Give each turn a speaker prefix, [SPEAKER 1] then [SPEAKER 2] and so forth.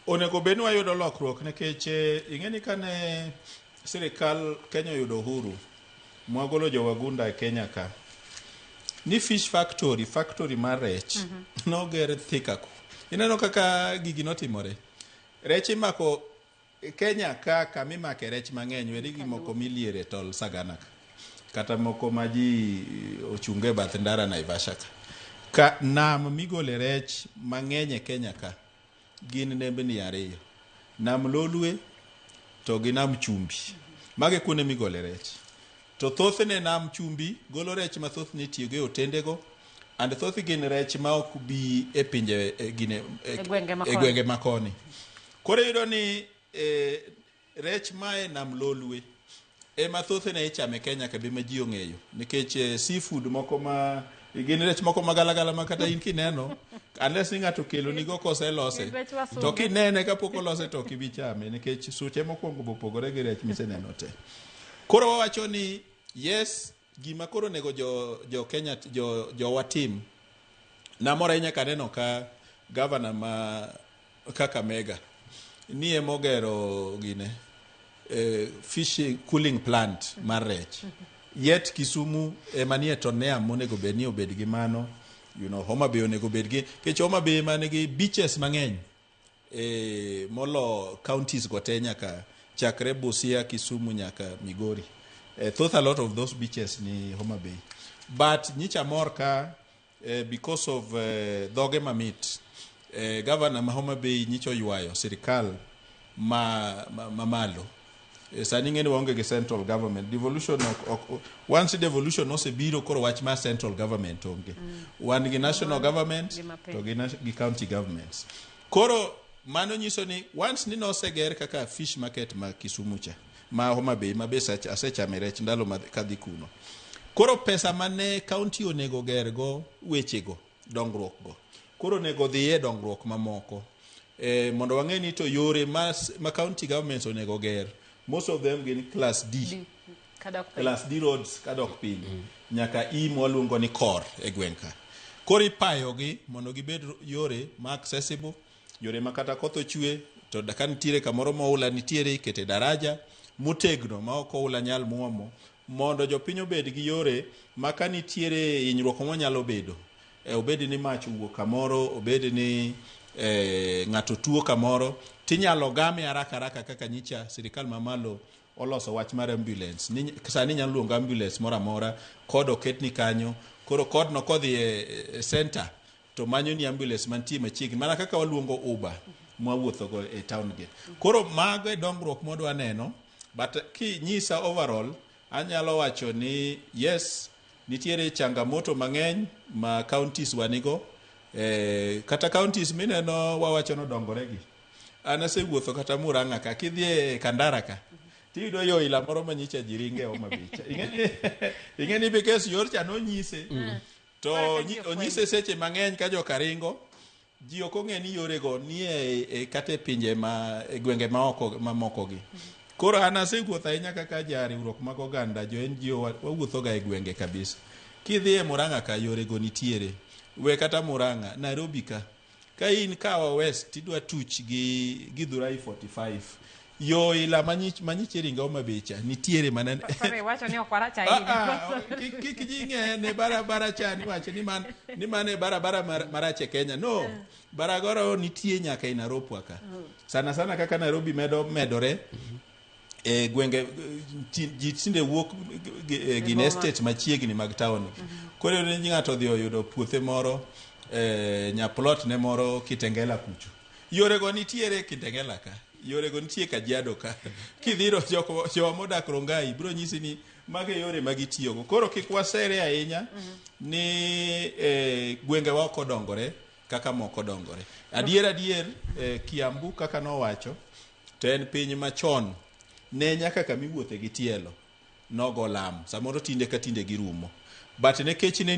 [SPEAKER 1] Onego bed ni wayudo lokruok nikech ing'e ni kane sirikal Kenya oyudo uhuru mwagolo jowagunda e Kenya ka ni fish factory, factory mar rech noger Thika ku. Ineno kaka gigi notimore. Rech imako Kenya ka kama imake rech mang'eny weri gi moko miliere tol Sagana ka kata moko ma ji ochunge e bath ndara Naivasha ka. Ka nam migole rech mang'eny e Kenya ka gin nembni ariyo. Nam Lolwe to gi nam Chumbi. Mago e kuonde migole rech. To thothne nam Chumbi golo rech ma thothne itiyogo e otendego and thoth gin rech ma ok bi e pinje e, gine,
[SPEAKER 2] E gwenge ma
[SPEAKER 1] e
[SPEAKER 2] koni.
[SPEAKER 1] gwenge ma koni. Koro iyudo ni e, rech ma e nam Lolwe ema thothne ichame Kenya ka be ma ji ong'eyo nikech seafood moko ma gin rech moko magalagala ma kata in kineno unless ni ng'ato okelonigo koselose
[SPEAKER 2] Gin rech wasunge.
[SPEAKER 1] to kinene kapok olose to ok ibi chame nikech suche mokwongo bopogore gi rech miseneno te. Koro wawacho ni yes, gima koro onego jo, jo Kenya jo, jowa tim namor ahinya kaneno ka gavana ma Kakamega ni emogero gine fishing cooling plant mar rech yet Kisumu ema nie to neam monego bed ni obed gi mano Homa Bay onego bed gi nikech Homa Bay ema nigi beaches mang'eny molo counties go te nyaka chakre Busia, Kisumu nyaka Migori. Thoth a lot of those beaches ni Homa Bay. But nyicha mor ka because of dhoge mamit governor ma Homa Bay nyicha oywayo sirikal ma, ma, ma malo. Sani ing'e ni waonge gi central government. Devolution ok, ok, once devolution osebiro koro wach mar central government onge. Wan gi national government
[SPEAKER 2] Gi mapiny.
[SPEAKER 1] to gi, gi county governments. Koro mano nyiso ni once ni noseger kaka fish market ma Kisumu cha ma Homa Bay ma be asechame rech ndalo ma kadhi kuno. Koro pesa mane county onego gergo wechego dongruok go koro onego dhiye dongruok mamoko mondo wang'e ni to yore ma, ma county governments onego ger most of them gin class D,
[SPEAKER 2] D. Kadok piny.
[SPEAKER 1] Class D roads kadok piny nyaka E mwaluongo ni kor e gweng' ka. Koro ipayogi mondo gibed yore ma accessible, yore ma kata koth ochwe to ka nitiere kamoro ma oula nitiere ikete daraja motegno ma ok oula nyal muomo mondo jopiny obed gi yore ma ka nitiere hinyruok monyalo bedo obed ni mach owuok kamoro, obed ni ng'ato tuo kamoro, tinyalo game haraka haraka kaka nyicha sirikal mamalo oloso wach mar ambulance. Ni, sani inyalo luongo ambulance moro amora, kod oketni kanyo, koro kodno kodhi e center to manyo ni ambulance mantie machiegni mana kaka waluongo Uber mwawuothogo e town gate. Koro mago e dongruok mwadwa neno, but kinyisa overall anyalo wacho ni yes, nitiere changamoto mang'eny ma counties wanigo kata counties mineno wawacho nodongore gi. An asewuotho kata Murang'a ka, kidhi e Kandara ka, tiyudo yo ila moro manyicha ji ringe Homa Bay cha. Ing'e ni because yor cha nonyise to
[SPEAKER 2] Koro ka ji ofwenyo.
[SPEAKER 1] onyise seche mang'eny ka joka ringo, ji ok ong'e ni yorego nie e, kata e pinje ma e gwenge maoko mamoko gi. Koro an asewuotho ahinya kaka ja riwruok mag oganda, jo NGO wawuotho ga e gwenge kabisa. Kidhi e Murang'a ka yorego nitiere. We kata Murang'a, Nairobi ka. Ka in Kawa West tidwa tuch gi Githurai 45. Yo ila manyich ringo Homa Bay cha nitiere mana
[SPEAKER 2] Koro iwacho ni ok warach
[SPEAKER 1] Ah,
[SPEAKER 2] ahinya.
[SPEAKER 1] ah, kik ji ng'e ne barabara cha niwacho ni man ni mane barabara marach e Kenya. No, barabara nitie nyaka e Nairobi ka. Sana sana kaka Nairobi medo medore e gwenge ji tinde wuok gin
[SPEAKER 2] boma.
[SPEAKER 1] estate machiegni mag town. Koro iyudo ni ng'ato odhi oyudo puothe moro nyaplot ne moro Kitengela kucho. Yorego nitiere Kitengela ka, yorego nitie Kajiado ka. Kidhiro jowa modak Rongai biro nyisi ni mago e yore ma gitiyogo. Koro kik wasere ahinya ni gwengewa ok odongore kaka moko dongore. Adier adier Kiambu kaka nowacho to en piny machon ne nyaka kamiwuothe gi tielo nogo lam. Samoro tinde ka tinde girumo. But nikech ne